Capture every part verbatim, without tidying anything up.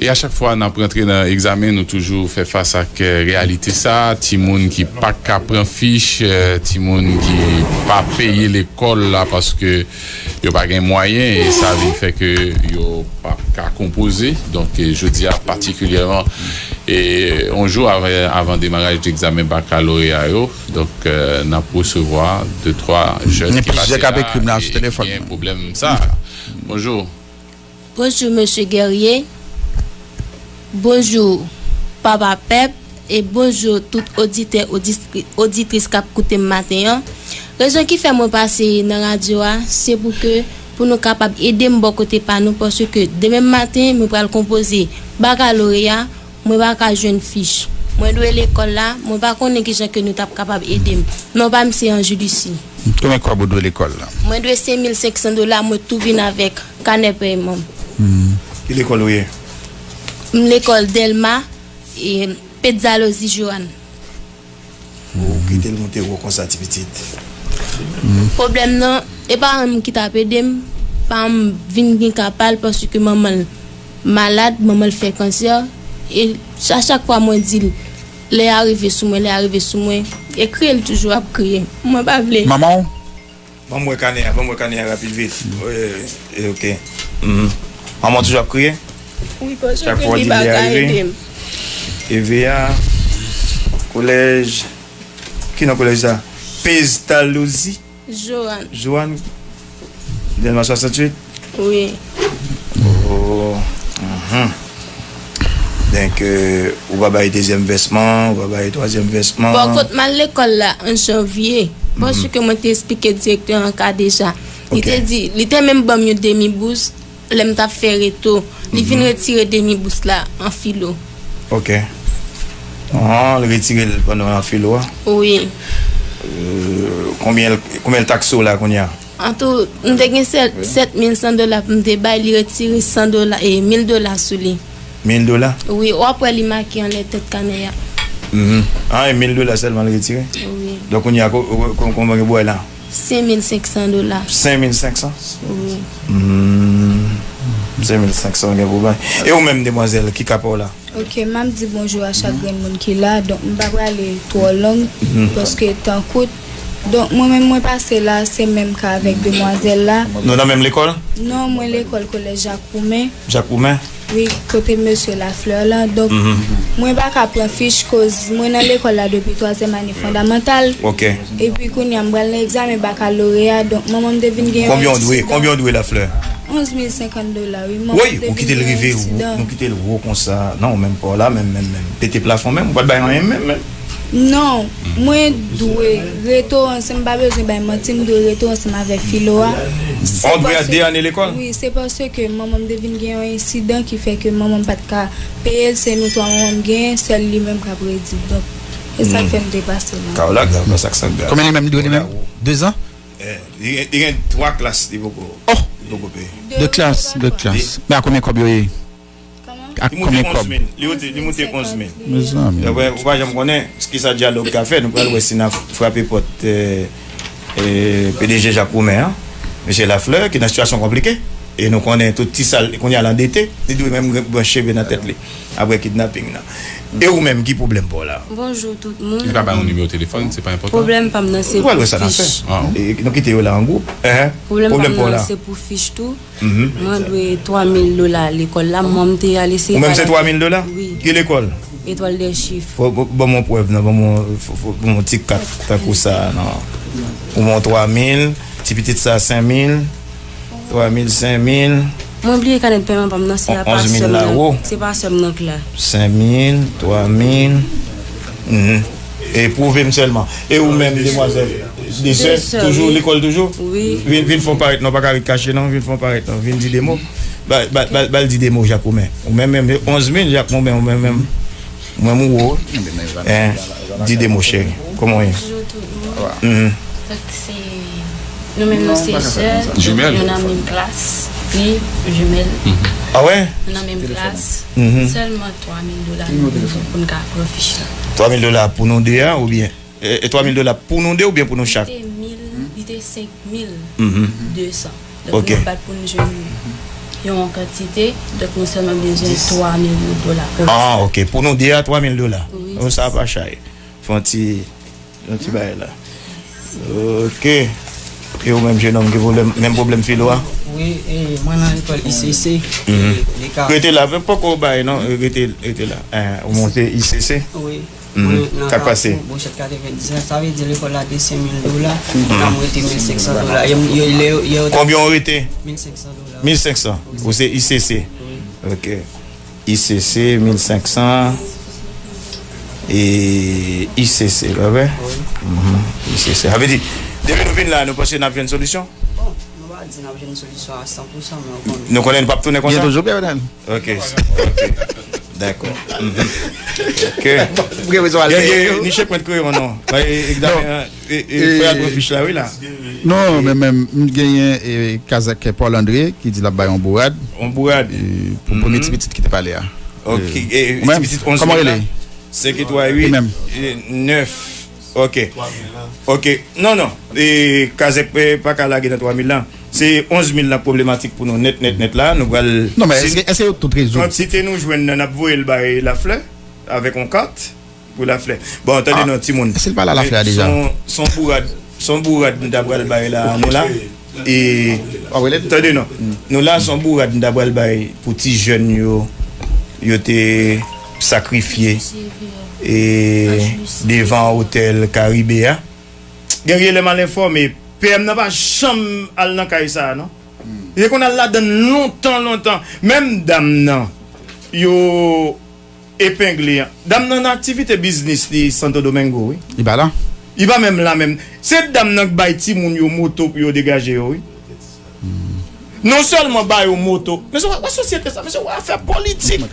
E a chak fwa n ap rantre nan egzamen, nou toujou fè fas ak, eh, reyalite sa, timoun ki pa ka pran fich, eh, timoun ki pa peye lekòl la paske yo pa gen mwayen, e sa vin fè ke yo pa ka konpoze. Donk, eh, jodi a patikilyèman, e yon jou avan, avan demaraj de egzamen bakaloreya yo, donk, eh, n ap resevwa de twa jèn ki pase la e ki gen pwoblèm sa. Bonjou. Bonjou, mesye Guerrier. Bonjou, papa pèp. E bonjou tout oditè, oditri-, oditris k ap koute m maten an. Rezon ki fè mwen pase nan radyo a, se pou ke, pou nou kapab ede m bò kote pa nou, paske demen maten, mwen pral konpoze bakaloreya, mwen pa ka jwenn fich. Mwen dwe lekòl la, mwen pa konnen kijan ke nou t ap kapab ede m. Non pa m se Ange Lucie. Konbyen kòb ou dwe lekòl la? Mwen dwe senk mil senk san dola, mwen tou vin avèk kanè pèyman m. Ki lekòl ou ye? M lekòl Dèlma, e, Petzalozi Joanne. Ou kite l moute wo konsa, ti pitit. Pwoblèm nan, e paran m ki t ap ede m, paran m vin gen ka pa l paske manman l malad, manman l fè kansè, e a chak fwa mwen di l, lè a rive sou mwen, lè a rive sou mwen, e kriye l toujou ap kriye. Mwen pa vle. Manman w? Ban m wè kanè a, ban m wè kanè a rapid vit. E, e, ok. Mhm. Manman w toujou ap kriye? Wi, paske li pa ka ede m. E V A, kolèj, ki non kolèj sa? Pez Talouzi? Joanne. Joanne? Dèlma swasanntuit? Wi. Oh, mhm. Donk, euh, ou pa bay dezyèm vèsman, ou pa bay twazyèm vèsman. Pafot, m al lekòl la an janvye, paske mwen te esplike direktè an ka deja. Li te di, li te menm ban m yon demi bous lè m t ap fè reto. Li vin retire demi bous la an filo. Ok. Ah, li retire l pandan an filo a? Wi. Euh, konbyen l, konbyen l takse w la kounye a? Antou, m te gen sèt, sèt mil san dola pou m te bay, li retire san dola, e, mil dola sou li. Mil dola? Wi, w ap wè li make anlè tèt kanè a. Mhm. Ah, e mil dola sèlman li retire? Wi. Donk, kounye a, ko-, ko-, ko-, konbyen gen pou w la? Senk mil senk san dola. Senk mil senk san? Wi. Hmm. Senk mil senk san, gen pwoblèm. E ou menm, demwazèl, ki ka pa w la? Ok, m ap di bonjou a chak grenn moun ki la. Donk, m pa prale twò long, paske tan kout. Donk, mwen menm, mwen pase la, se menm ka avèk demwazèl la. Nou nan menm lekòl? Non, mwen lekòl kolèj Jak Roumen. Jak Roumen? Wi, kote mesye Lafleur la. Donk, mwen pa ka pran fich koz mwen nan lekòl la depi twazyèm ane fondamantal. Ok. Epi kounye a, m pral nan egzamen bakaloreya. Donk, manman m te vin gen yon aksidan. Konbyen w dwe? Konbyen w dwe Lafleur? Onz mil senkant dola, wi. Woy, ou kite l rive, nou kite l wo konsa. Non, ou menm pa w la, menm, menm, menm. Pete plafon menm, ou pa t bay anyen menm, menm. Non, mwen dwe reto ansanm, m pa bezwen bay manti, m dwe reto ansanm avèk filo a. On dwe a de ane lekòl? Wi, se paske manman m te vin gen yon ensidan ki fè ke manman m pa t ka peye l, se nou twa manman m genyen, sèl li menm k ap redi. Donk, e sa k fè m te pase la. Ka w la grav nan sa k sanble a. Konbyen li menm li dwe li menm? Dezan? Eh, li gen, li gen twa klas, li poko, li poko peye. De klas, de klas. Men a konbyen kòb yo ye? Ak konbyen kòb? Li moute onz mil. Mezanmi. Donk, ou pa janm konnen kisa dyalòg ka fè. Nou pral wè si n a frape pòt, eh, eh, P D G Jak Roumen an. Mesye Lafleur, ki nan sitiyasyon konplike. E nou konnen tout ti sa l, kounye a l andete. Li dwe menm branch cheve nan tèt li. Apre kidnaping nan. E ou menm, ki pwoblèm pa w la? Bonjou tout moun. Li pa bay yon nimewo telefòn, se pa enpòtan. Pwoblèm pa m nan se pou fich. Ou pral wè sa n a fè. E, nou kite yo la an gwoup. Pwoblèm pa m nan se pou fich tou. Mwen dwe twa mil dola lekòl la, mwen m te al eseye. Ou menm se twa mil dola? Wi. Ki lekòl? Etwal dè Chif. Fò, fò, ban mwen prèv nan, ban mwen, fò, fò, ban mwen ti kat tankou sa, non. Ou ban twa mil, ti pitit sa senk mil, twa mil, senk mil. Mwen bliye kanèt pèman pa m nan, se a pa sè m nan. Se pa sè m nan k la. Senk mil, twa mil. Mhm. E pwouve m sèlman. E ou menm, demwazèl? De sè, toujou, lekòl toujou? Wi. Vin, vin fè w parèt non, pa ka ret kache non, vin fè w parèt non, vin di de mo. Ba, ba, ba, ba l di de mo, Jak Roumen. Ou menm menm, onz mil, Jak Roumen, ou menm menm. Ou menm ou wo. Hein, di de mo, cheri. Kòman w ye? Bonjou tout moun. Mhm. Donk, se, nou menm nou se sè, donk nou nan menm klas. Wi, jimèl. Ah wè? Nou nan menm klas. Mhm. Sèlman twa mil dola nou bezwen pou n ka pran fich la. Twa mil dola pou nou de a, oubyen? E, e twa mil dola pou nou de oubyen pou nou chak? Li te mil, li te senk mil de san. Donk, nou bat pou n jwenn Yon kantite, donk nou sèlman bezwen twa mil dola pou. Ah, ok. Pou nou de a twa mil dola. Wi. Oh, sa pa chay. Fè yon ti, yon ti bagay la. Ok. E ou menm, jenòm, ki pwoblèm, menm pwoblèm filo a? Wi, e, mwen nan lekòl I C C. Mhm. E, li ka Rete la, men poko bay, non, rete, rete la. Eh, ou monte I C C? Wi. Mhm. Mwen nan Sa k pase? Kafou, Bouchèt katrevendiznèf, sa vle di lekòl la te senk mil dola, mhm, nan mwen te mil senk san dola. Yo, yo, yo, yo, Konbyen ou rete? Mil senk san dola. Mil senk san. Wi. Ou se I C C? Wi. Ok. I C C, mil senk san. E I C C, pa vre? Wi. Mhm. I C C. Sa vle di, depi nou vin la, nou panse n ap jwenn solisyon? Bon, nou pa di n ap jwenn solisyon a san pou san, men ou konnen. Nou konnen n p ap tounen konsa? Gen toujou pèpètèl. Ok, ok. Dakò. Mhm. Ok. Gen, gen, ni chèpwent kreyon, non. Ba, e, egzamen an, e, e, fè al pran fich la, wi, la. Non, men, men, m genyen, e, kazèk Paul André, ki di l ap bay yon bourad. Yon bourad. E, pou premye ti pitit ki te pale a. Ok, e, ti pitit onz mil la? Kòman rele? Senk etwal uit, e, nèf. Ok. Ok. Non, non. E, kazèk, e, pa ka lage nan twa mil lan. Se onz mil lan pwoblematik pou nou nèt, nèt, nèt la. Nou pral Non, men èske, èske yo tout rezoud? Kantite nou jwenn nan, n ap voye l bay Laflè avèk yon kat pou Laflè. Bon, tande non, timoun. Èske l pale a Laflè a deja? Son, son bourad, son bourad nou ta pral bay la, nou la. E, tande non. Nou la, son bourad nou ta pral bay pou ti jèn yo, yo te sakrifye, e, devan otèl Karibe a. Gen rye lè mal enfòme, P M nan pa janm al nan kay sa a, non. Li te konn al ladann lontan, lontan. Menm dam nan, yo epengle an. Dam nan nan aktivite biznis li Santo Domingo, wi. Li pa la? Li pa menm la menm. Se dam nan k bay timoun yo moto pou yo degaje yo, wi. Non sèlman ba yo moto, men se wè, wè sosyete sa, men se wè afè politik.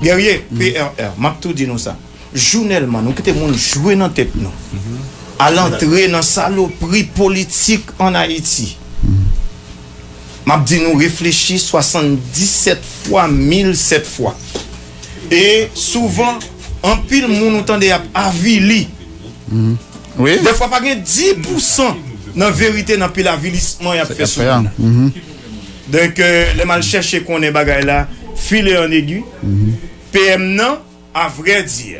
Guerrier, P R R, m ap tou di nou sa. Jounèlman, nou kite moun jwe nan tèt nou. Al antre nan salopri politik ann Ayiti. M ap di nou reflechi swasanndisèt fwa, mil sèt fwa. E souvan, anpil moun ou tande y ap avili. Wi. Dèfwa pa gen dis pousan nan verite nan pil avilisman y ap fè sou moun nan. Donk, euh, lè m al chèche konnen bagay la, fil e an egi, P M nan, a vrè di,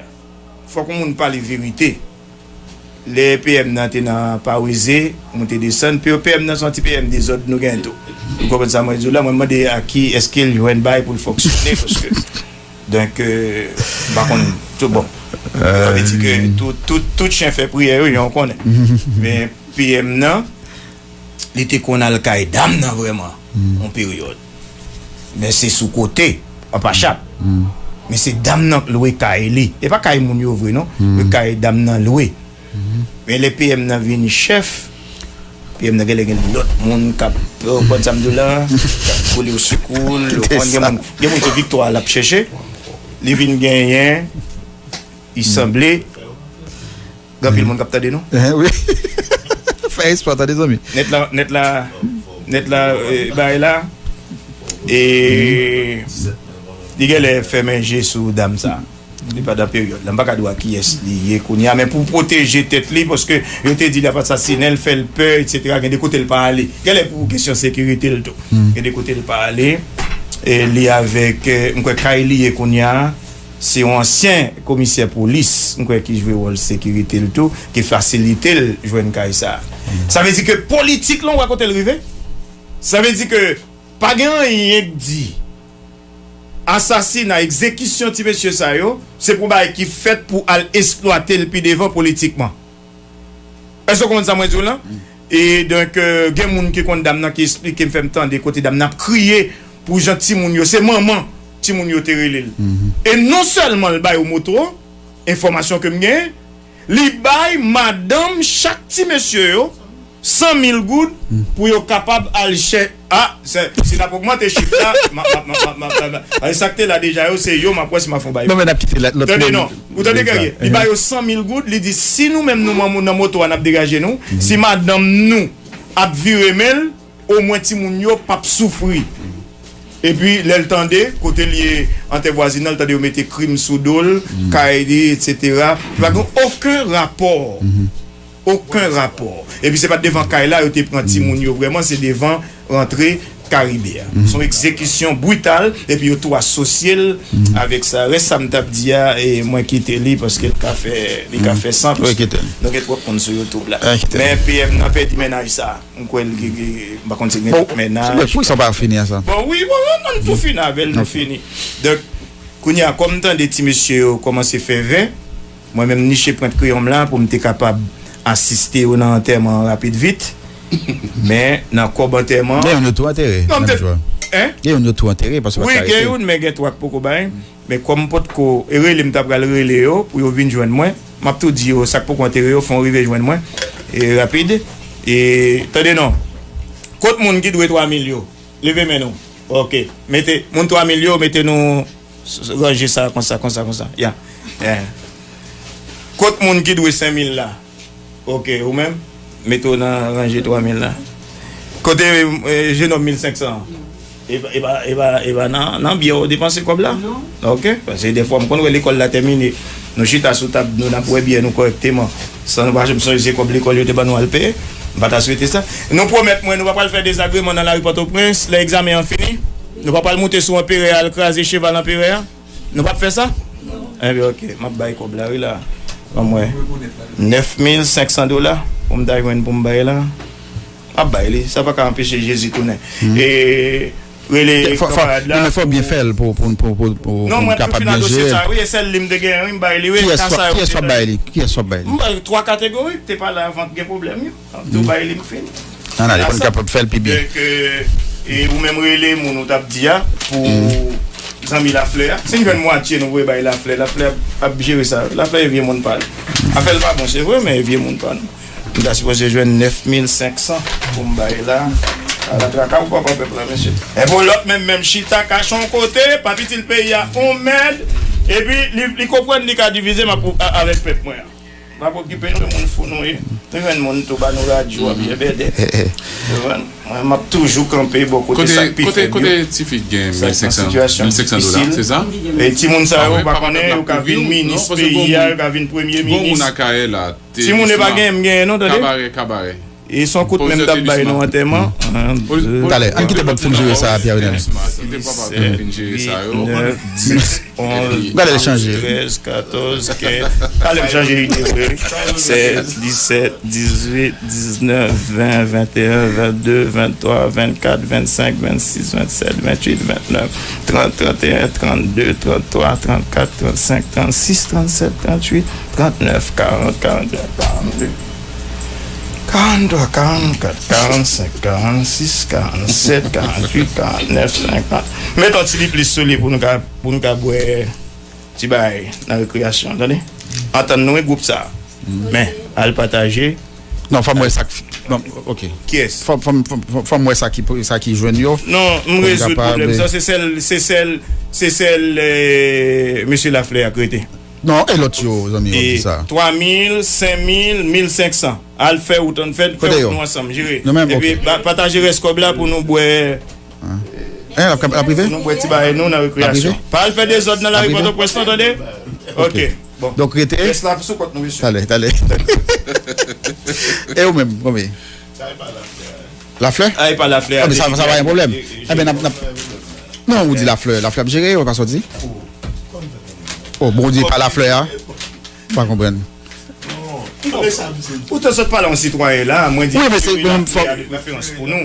fòk yon moun pale verite. Lè P M nan te nan Paweze, moute desann, P M nan se yon ti P M dezòd nou gen tou. Ou konprann sa mwen di w la? Mwen mande a ki, èske l jwenn bay pou l fonksyone, paske, donk, euh, m pa konn, tout bon. Sa vle di ke tout, tout, tout chen fè priyè yo, jan w konnen. Men P M nan, li te konn al kay dam nan vrèman, yon peryòd. Men se sou kote, an pa chat. Men se dam nan k lwe kay li. E pa kay moun yo vre, non. Se kay dam nan lwe. Men lè P M nan vin chèf, P M nan genlè gen lòt moun k ap, ou konprann sa m di w la, k ap koule w sou kou l, ou konprann gen moun, gen moun ke viktwa l ap chèche, li vin genyen, li sanble, gen anpil moun k ap tande nou. Eh, wi. Fè espwa, tande, zanmi. Nèt la, nèt la, nèt la, eh, bagay la. E li genlè fèmen je sou dam sa. Li pandan peryòd la. M pa ka di w a kiyès li ye kounye a, men pou pwoteje tèt li, paske yo te di l ap asasinen l, fè l pè, etsetera. Gen de kote l pa ale. Genlè pou kesyon sekirite l tou. Gen de kote l pa ale. E li avèk, eh, m kwè kay li ye kounye a. Se yon ansyen komisè polis, m kwè, ki jwe wòl sekirite l tou, ki fasilite l jwenn kay sa. Sa vle di ke politik lan, ou wè kote l rive? Sa vle di ke pa gen anyen k di asasina, egzekisyon ti mesye sa yo, se pou bagay ki fèt pou al eksplwate l pi devan politikman. Èske w konprann sa mwen di w lan? E donk, euh, gen moun ki konn dam nan ki eksplike m, fè m tande kote dam nan ap kriye pou jan timoun yo, se manman timoun yo te rele l. E non sèlman l ba yo moto, enfòmasyon ke m genyen, li bay madanm chak ti mesye yo san mil goud pou yo kapab al chè-, a, se, si n ap ogmante chif la, m ap, m ap, m ap, m ap, m ap, m ap, sa k te la deja yo, se yo, m ap wè si m ap fè yon bagay. Non, men n ap kite lòt, lòt. Tande non. Ou tande, Guerrier? Li ba yo san mil goud, li di, si nou menm nou nan moto a, n ap degaje nou, si madanm nou ap vire men l, omwen timoun yo p ap soufri. Epi, lè l tande, kote l ye, an tè vwazinaj, l tande yo mete krim sou do l, kay li, etsetera. Li pa gen okenn rapò. Okenn rapò. Epi, se pa t devan kay la, yo te pran timoun yo vrèman, se devan rantre Karibe a. Se yon egzekisyon brital, epi yo tou asosye l avèk sa. Rès sa m t ap di a, e mwen kite li, paske l ka fè, li ka fè san, paske nou gen twòp moun sou YouTube la. Men P M nan pèdi mennaj sa. M kwè l gen, gen, m pa konn si l gen lòt mennaj. Bon, poukisa w pa fini a sa? Bon, wi, bon, ann tou fini avè l, nou fini. Donk, kounye a, kòm m tande ti mesye yo kòmanse fè vè, mwen menm m niche pwent kreyon m la pou m te kapab asiste yo nan antèman an rapid vit. Men, nan kòb antèman an. Gen youn yo tou antere, menm jwa. Gen youn yo tou antere, paske pa ka rete. Wi, gen youn, men gen twa k poko bay. Men kòm m potko, e rele m ta pral rele yo pou yo vin jwenn mwen, m ap tou di yo sa k poko antere yo, fò yo rive jwenn mwen, e rapid. E, tande non. Kot moun ki dwe twa mil yo? Leve men nou. Ok. Mete, moun twa mil yo, mete nou s- s- ranje sa konsa, konsa, konsa. Ya. Ya. Kot moun ki dwe senk mil la? Ok, ou menm? Mete w nan ranje twa mil la. Kote, eh, jenòm mil senk san an? E pa, e pa, e pa, e pa nan, nan byè w depanse kòb la? Ok, paske defwa m konn wè lekòl la tèmine. Nou chita sou tab, nou n ap wè byè nou kòrèkteman. San nou pa janm sonje se kòb lekòl yo te ban nou al peye. M pa ta swete sa. Nou pwomèt mwen nou pa pral fè dezagreman nan lari Pòtoprens lè egzamen an fini. Nou pa pral moute sou anperè a al kraze cheval anperè a. Nou p ap fè sa? Enben, ok, m ap bay kòb la, wi, la. Ban mwen nèf mil senk san dola pou m ta jwenn pou m bay la. M ap bay li, sa pa ka anpeche Jezi tounen. E rele kanmarad la. Non, men fò w byen fè l pou, pou, pou, pou, pou, pou n kapab byen jere l. Non, mwen tou fin asosye sa, wi, e sèl li m te genyen, wi, m bay li, wi. Kiyès w ap bay li? Kiyès w ap bay li? M bay twa kategori k te pale avan k gen pwoblèm yo. M ap tou bay li, m fini. Ann ale, pou n kapab fè l pi byen. Donk, e, e ou menm rele moun ou t ap di a pou zanmi Laflè a. Si n jwenn mwatye, nou voye bay Laflè. Laflè ap, ap jere sa. Laflè e vye moun pa l. Afè l pa bon, se vre, men e vye moun pa nou. M ta sipoze jwenn nèf mil senk san pou m bay la. Ala traka pou papa pèp la, mesye. Enben lòt menm, menm chita kache yon kote, p ap itil peyi a yon mèd. Epi li, li konprann li ka divize m ap, a, avèk pèp mwen an. Pa pwokipe nou, moun fou nou ye. Nou jwenn moun tou ba nou radyo ap jebede. Ou konprann? Mwen, m ap toujou kanpe bò kote sa k pi fèb yo. Kote, kote tifi gen mil senk san, mil senk san dola, se sa? E timoun sa yo, pa konnen, yo ka vin minis peyi a, yo ka vin premye minis. Timoun e pa genyen, m genyen non, tande. Kabarè, kabarè. E se yon kout men m t ap bay nou antèman. Talè, ann kite Bob fin jere sa, Pierre Williams. Kite papa Pierre fin jere sa yo. Gade l chanje. Trèz, katòz, kenz. Talè m chanje ide vre. Sèz, disèt, dizuit, diznèf, ven, venteyen, vennde, venntwa, vennkat, vennsenk, vennsis, vennsèt, vennuit, vennèf, trant, tranteyen, trannde, tranntwa, trannkat, trannsenk, trannsis, trannsèt, trannuit, trannèf, karant, karannde, karannde. Karantwa, karannkat, karannsenk, karannsis, karannsèt, karannuit, karannèf, senkant. Met yon ti plis sou li pou nou ka, pou nou ka bwè ti bagay nan rekreyasyon, tande? Antann nou, wi, gwoup sa. Men, al pataje. Non, fò m wè sa k, non, ok. Kiyès? Fò, fò, fò, fò, fò m wè sa ki, sa ki jwenn yo. Non, m rezoud pwoblèm sa. Se sèl, se sèl, se sèl, eh, mesye Laflè a k rete. Non, e lòt yo, zanmi yo, ki sa? Twa mil, senk mil, mil senk san. Al fè wout, ann fè, fè wout nou ansanm, jere. Epi, pataje rès kòb la pou nou bwè. Hein, l ap, l ap rive? Pou nou bwè ti bagay nou nan rekreyasyon. Pa al fè dezòd nan lari Pòtoprens non, tande? Ok, bon. Donk, rete. Rès la sou kont nou, mesye. Talè, talè. E ou menm, konbyen? Laflè? A, e pa Laflè. Sa, sa pa yon pwoblèm. Enben, n ap, n ap, non, ou di Laflè, Laflè ap jere, ou pa sòti. Oh, Bondye pa Laflè a. Pa konprann. Poutan sot pale yon sitwayen la, mwen di wi, men se menm fòk de preferans pou nou.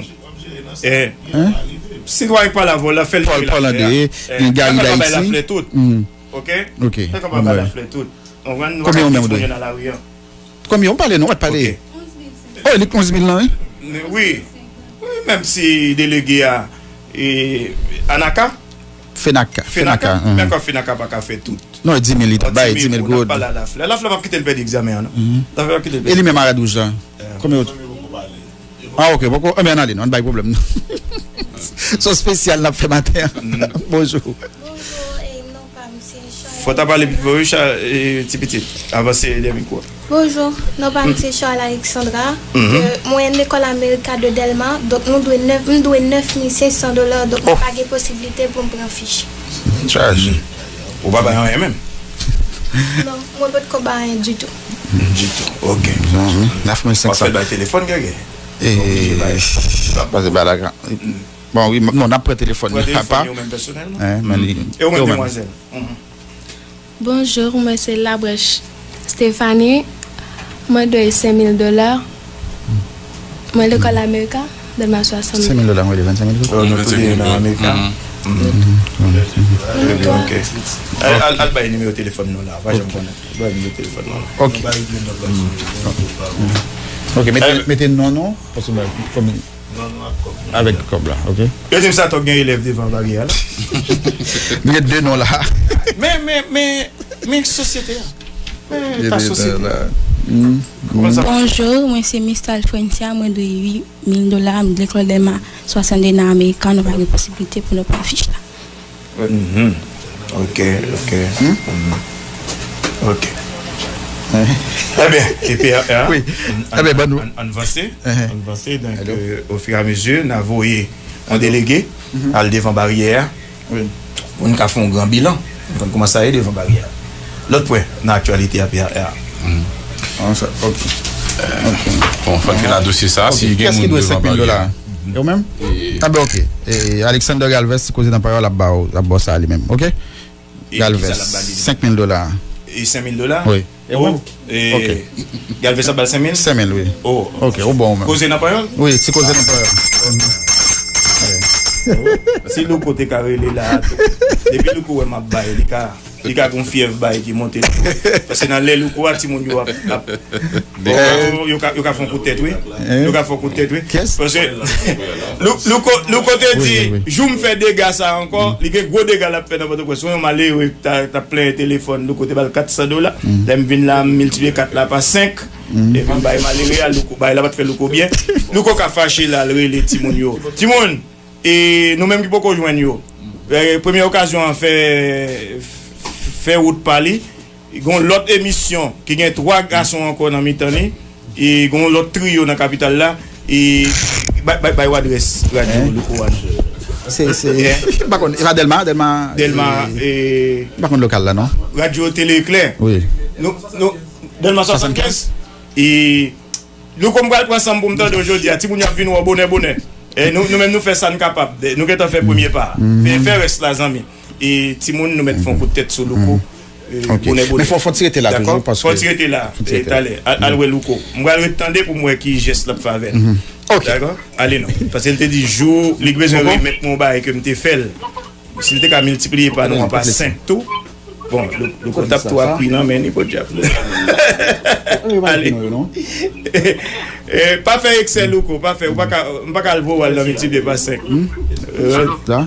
Eh, sitwayen k pale avè w la, fè l jere Laflè a. Laflè pa bay Laflè tout. Ok? Ok. Fè konpa bay Laflè tout. Konbyen ou menm ou dwe? Konbyen ou pale non, ou pa t pale. Oh, li onz mil lan, wi. Wi. Wi, menm si delege a, e, Anaka? Fenaka. Fenaka, men ankò Fenaka pa ka fè tout. Non, e di mil li t ap bay, di mil goud. Laflè, Laflè p ap kite l pèdi egzamen an non. Laflè p ap kite l pèdi. E li menm a Rad Wouj la? Konbyen ou? Ah, ok, poko, enben ann ale non, ann bay pwoblèm non. Se yon espesyal n ap fè maten an. Bonjou. Bonjou, e non pa m se Fò ta pale pi fò wi, ti pitit. Avanse dèyè mikwo a. Bonjou, non pa m se Charles Alexandra. Mwen lekòl America de Delma, donk nou dwe nèf, m dwe nèf mil senk san dola, donk mwen pa gen posiblite pou m pran fich. Chaje. Ou pa bay anyen menm? Non, mwen potko bay anyen ditou. Ditou, ok. Nèf mil senk san. W ap fè bay telefòn, gègè? E, pase bay la gran. Bon, wi, non, n ap pran telefòn nan, papa. Pran telefòn yo menm pèsonèlman. E ou menm, demwazèl? Bonjou, mwen se Labranche Stéphanie. Mwen dwe senk mil dola. Mwen lekòl Amerika, Dèlma swasannde. Senk mil dola, mwen dwe vennsenk mil dola. Oh, nou tou de nan Amerika. Ok. Al, al, al bay nimewo telefòn nou la. Pa janm konnen. Bay nimewo telefòn nou la. Ok. Ok, mete, mete non, non, paske mwen, kòm Avèk kòb la, ok. Yo di m sa tòg gen elèv devan baryè a la. Nou gen de non la. Men, men, men, men sosyete a. Men ta sosyete a. Kòman sa? Bonjou, mwen se Mistal Francia, mwen dwe uit mil dola, m lekòl Dèlma swasannde nan Amerika, nou pa gen posiblite pou nou pran fich la. Mhm. Ok, ok. Ok. Ebyen, epi, wi. Ebyen, ban nou. Ann vanse, ann vanse, donk, euh, au fur et à mesure, n a voye yon delege al devan baryè a. Wi. Pou n ka fè yon gran bilan. Konn kòman sa ye devan baryè a. Lòt pwen nan aktyalite a, P R R. Ah, sa, ok. Bon, fò n fin ak dosye sa, si gen moun devan baryè a. Yo menm? Ah ben, ok. E, Alexander Galvez, ti koze nan pawòl, ap ba w, ap ba w sa li menm, ok? Galvez, senk mil dola. E senk mil dola? Wi. E ou menm? Ok. Galvez ap ba l senk mil? Senk mil, wi. Oh. Ok, ou bon, ou menm. Koze nan pawòl? Wi, ti koze nan pawòl. Si Louko te ka rele la a tou. Depi Louko wè m ap bay, li ka, li ka gon fyèv bay ki monte tou. Paske nan lè Louko a, timoun yo ap, ap, yo ka, yo ka fè yon kout tèt, wi. Yo ka fè yon kout tèt, wi. Paske Lou-, Louko, Louko te di, jou m fè dega sa ankò, li gen gwo dega l ap fè nan Pòtoprens. Yon malere ta, ta plenyen telefòn, Louko te ba l kat san dola. Lè m vin la, m miltipliye kat la pa senk. Epi m bay malere a, Louko, bay la pa t fè Louko byen. Louko ka fache la, l rele timoun yo. Timoun, e nou menm ki poko jwenn yo. E, premye okazyon an fè, fè wout pa li. Gon lòt emisyon ki gen twa gason ankò nan mitan li. E gon lòt triyo nan kapital la. E bay, bay, bay w adrès radyo Louko a. Se, se, m pa konn, e pa Dèlma, Dèlma, Dèlma, e, m pa konn lokal la, non. Radyo Tele Eklè. Wi. Nou, nou, Dèlma swasannkenz. E Louko, m pral pran san m pou m tande w jodi a. Timoun yo ap vin wè w bonè, bonè. E nou, nou menm nou fè sa n kapab. Nou gentan fè premye pa. Fè, fè rès la, zanmi. E timoun, nou mèt fè yon kout tèt sou Louko. E, bonè, bonè. Men fò, fò ti rete la toujou, paske fò ti rete la. E, talè, al, al wè Louko. M pral ret tande pou m wè ki jès l ap fè avè n. Dakò? Ale non. Paske l te di jou, li bezwen remèt mwen yon bagay ke m te fè l. Si l te ka miltipliye pa nou an pa senk tou. Bon, Lou-, Louko t ap tou ap kwi nan men li, podyab. Ale. E, pa fè eksè, Louko, pa fè. Ou pa ka, m pa ka al voye w al nan miltipliye pa senk. E,